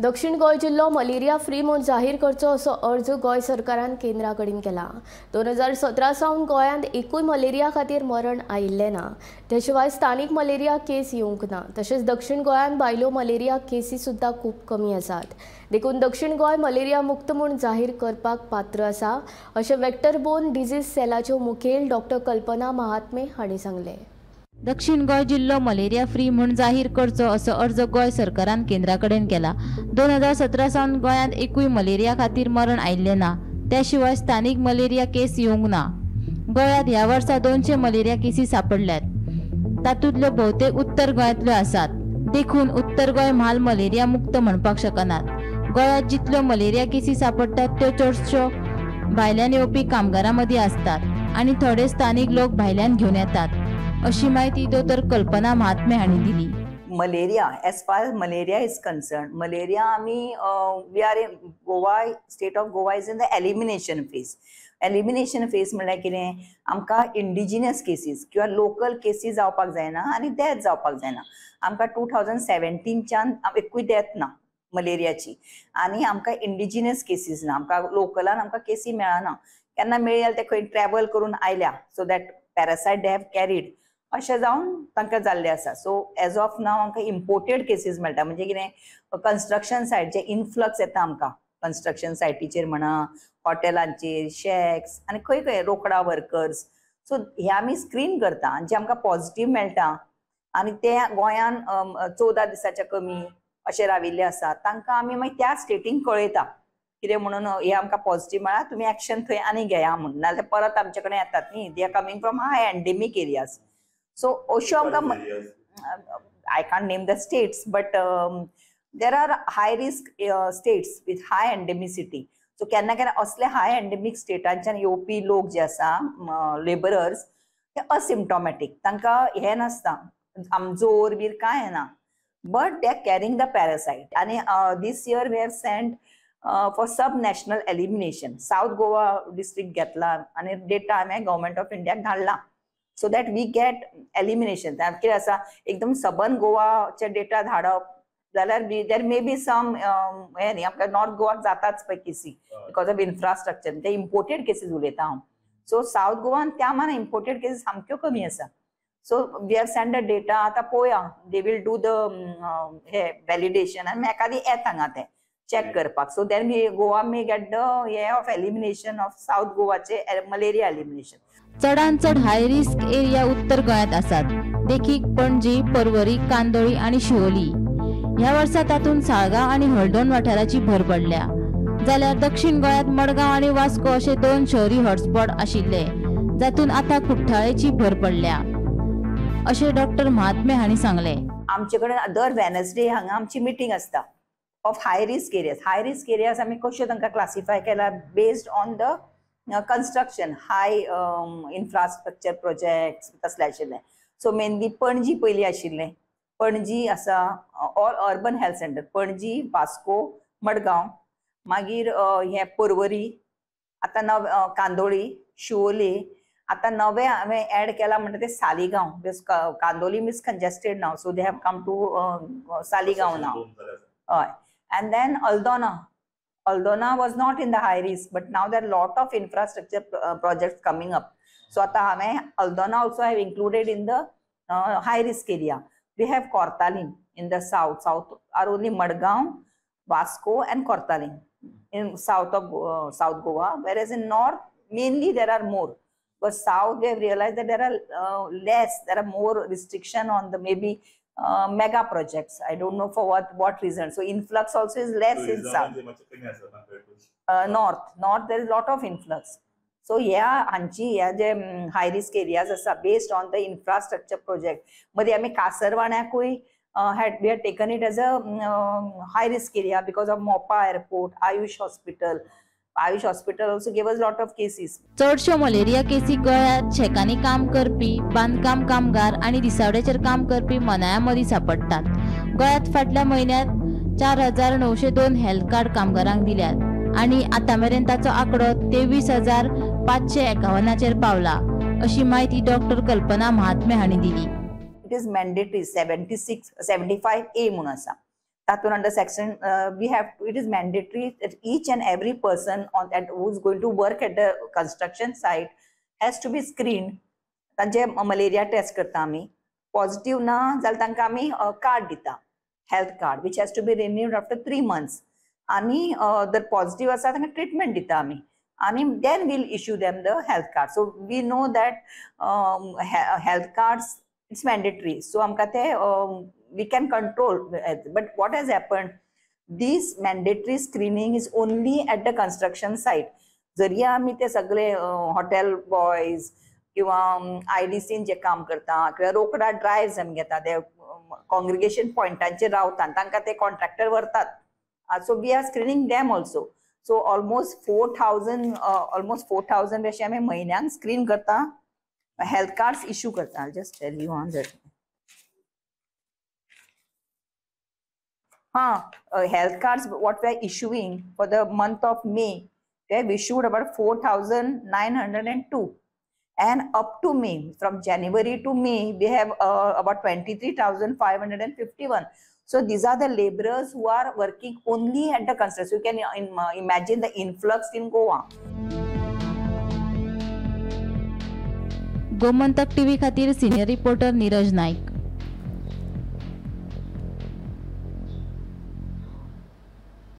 दक्षिण गोंय जिल्लो malaria free म्हूण जाहीर करचो असो अर्ज गोंय सरकारान केंद्रा कडेन केला. 2017 सावन गोंयांत एकूय मलेरिया खातीर मरण आयिल्लें ना. ते शिवाय स्थानीक मलेरिया केस येवंक ना. तशेंच दक्षिण गोंयांत भायल्यो मलेरिया केसी सुद्दां खूब कमी आसात. देखून दक्षिण गोंय मलेरिया मुक्त म्हूण जाहीर करपाक पात्र आसा अशें वेक्टर बोर्न डिजीज सेलाच्यो मुखेल डॉक्टर कल्पना महात्मे हांणी सांगलें. दक्षिण गोंय जिल्लो मलेरिया फ्री म्हूण जाहीर करचो असो अर्ज गोंय सरकारान केंद्रा कडेन केला. 2017 सावन गोंयांत एकूय मलेरिया खातीर मरण आयिल्लें ना. त्या शिवाय स्थानीक मलेरिया केस येवंक ना. गोंयांत ह्या वर्सा 200 मलेरिया केसी सापडल्यात. तातूंतल्यो भोवतेक उत्तर गोंयांतल्यो आसात. देखून उत्तर गोंय म्हाल मलेरिया मुक्त म्हणपाक शकनात. गोंयांत जितल्यो मलेरिया केसी सापडटात त्यो चडश्यो भायल्यान येवपी कामगारां मदीं आसतात आनी थोडे स्थानीक लोक भायल्यान घेवन येतात अशी माहिती दोतोर कल्पना महात्मे हांणी दिली. Malaria, as far as malaria is concern, malaria आमी we are in Goa, state of Goa is in the elimination phase. Elimination phase म्हणल्यार कितें, आमकां इंडिजिनियस केसीस किंवा लोकल केसीस जावपाक जायना आनी डेथ जावपाक जायना. आमकां 2017च्यान एकूय डेथ ना मलेरियाची आनी आमकां इंडिजिनियस केसीस ना. आमकां लोकलान आमकां केसी मेळना. केन्ना मेळ्ळी जाल्यार ते खंय ट्रॅवल करून आयल्या, so that parasite they have carried अशें जावन तांकां जाल्लें आसा. सो एज ऑफ नाव आमकां इम्पोर्टेड केसीस मेळटा. म्हणजे कितें, कन्स्ट्रक्शन सायट जे इनफ्लक्स येता आमकां कन्स्ट्रक्शन सायटीचेर म्हणा, हॉटेलांचेर, शॅक्स आनी खंय खंय रोकडा वर्कर्स. सो हे आमी स्क्रीन करता आनी जे आमकां पॉझिटीव मेळटा आनी ते गोंयान 14 दिसाच्या कमी अशें राविल्ले आसा तांकां आमी मागीर त्या स्टेटींक कळयता कितें म्हणून हे आमकां पॉझिटीव मेळ्ळा, तुमी एक्शन थंय आनी घेया म्हणून, नाजाल्यार परत आमचे कडेन येतात न्ही. They are coming from high endemic areas. So अश्यो आमकां I can't name the states, but there are high risk states with high endemicity. So केन्ना केन्ना असले हाय एंडेमीक स्टेटांच्यान येवपी लोक जे आसा लेबरर्स, ते असिम्टोमॅटीक, तांकां हें नासता, जोर बीर कांय येना, but they are carrying the parasite. आनी this year we have sent for sub national elimination. South Goa district घेतला आनी डेटा हांवें गव्हर्मेंट ऑफ इंडियाक धाडला, so that we get elimination. कितें आसा, एकदम सबन गोवाचे डेटा धाडप जाल्यार there may be सम हें न्ही, आमकां नॉर्थ गोवाक जाताच पळय केसी because of infrastructure. ते इम्पोर्टेड केसीस उलयता हांव. सो सावथ गोवान त्या मानान इम्पोर्टेड केसीस सामक्यो कमी आसा. So we have send the data. आतां पळोवया, they will do the hey validation आनी एकादी येता हांगा ते चॅक करपाक. So then we Goa may get the hey of elimination of south गोवाचे मलेरिया एलिमिनेशन. चडान चड हाय रिस्क एरिया उत्तर गोंयांत आसात, देखीक पणजी, पर्वरी, कांदोळी आनी शिवोली. ह्या वर्सा तातूंत साळगांव आनी हळदोण वाठाराची भर पडल्या. जाल्यार दक्षिण गोंयांत मडगांव आनी वास्को अशे 2 शहरी हॉटस्पॉट आशिल्ले, जातूंत आतां कुठ्ठाळेची भर पडल्या अशें डॉक्टर महात्मे हांणी सांगलें. आमचे कडेन दर वेनसडे हांगा आमची मिटींग आसता of high risk areas. High risk areas आमी कश्यो तांकां क्लासिफाय केला based on the construction, high infrastructure projects तसले आशिल्ले. सो मेनली पणजी पयली आशिल्लें. पणजी आसा all urban health centre, Panaji, Vasco, Madgaon, मागीर हे पर्वरी, आतां नव कांदोळी, शिवोली. आतां नवे हांवें एड केला म्हणटा ते Saligao. Candolim is congested now, so they have come to Saligao now. हय. And then Aldona. Aldona was not in the high risk, but now there are lot of infrastructure projects coming up. So आता हांवें Aldona also have included in the high risk area. We have Cortalim in the south. South are only Madgaon, Vasco and Cortalim in south of South Goa, whereas in north mainly there are more. But south we have realized that there are less, there are more restriction on the maybe mega projects. I don't know for what reason. So influx also is less in south. North there is lot of influx. So ह्या हांची ह्या जे high risk areas आसा based on the infrastructure project. मदीं आमी कासरवाण्याकूय we had taken it as a high risk area because of Mopa airport, AYUSH hospital. AYUSH hospital also gave us lot of cases. चडश्यो malaria केसी गोंयांत शेकांनी काम करपी, बांदकाम कामगार आनी दिसावड्याचेर काम करपी मनायां मदीं सापडटात. गोंयांत फाटल्या म्हयन्यांत 4902 हेल्थ कार्ड कामगारांक दिल्यात आनी आतां मेरेन ताचो आंकडो 23,551 पावला अशी म्हायती डॉक्टर कल्पना महात्मे हांणी दिली. It is mandatory 76 75A म्हणून आसा. तातूंत under section we have it is mandatory that each and every person on that who is going to work at the construction site has to be screened. तांचे malaria taste करता आमी, positive ना जाल्यार तांकां आमी कार्ड दिता, health card, which has to be renewed after 3 months. आनी जर पॉझिटिव्ह आसा तांकां ट्रिटमेंट दिता आमी, आनी then we'll issue them the health card. So we know that health cards it's mandatory, so आमकां ते we can control. But what has happened, this mandatory screening is only at the construction site. जरी आमी ते सगळे hotel boys किंवा IDCन जे काम करता किंवा रोकडा ड्रायव्स आमी घेता, ते कॉंग्रिगेशन पॉयंटांचेर रावता, तांकां ते कॉन्ट्रॅक्टर व्हरतात. So we are screening them also. So almost 4,000 almost 4,000 अशे आमी म्हयन्यांक स्क्रीन करता, हेल्थ कार्ड्स इश्यू करता. Just tell you on that. हां, health cards what we are issuing for the month of May, we have issued about 4,902, and up to May, from January to May, we have about 23,551. So these are the laborers who are working only at the construction. You can imagine the influx in Goa. Gomantak TV खातीर senior reporter Neeraj Naik.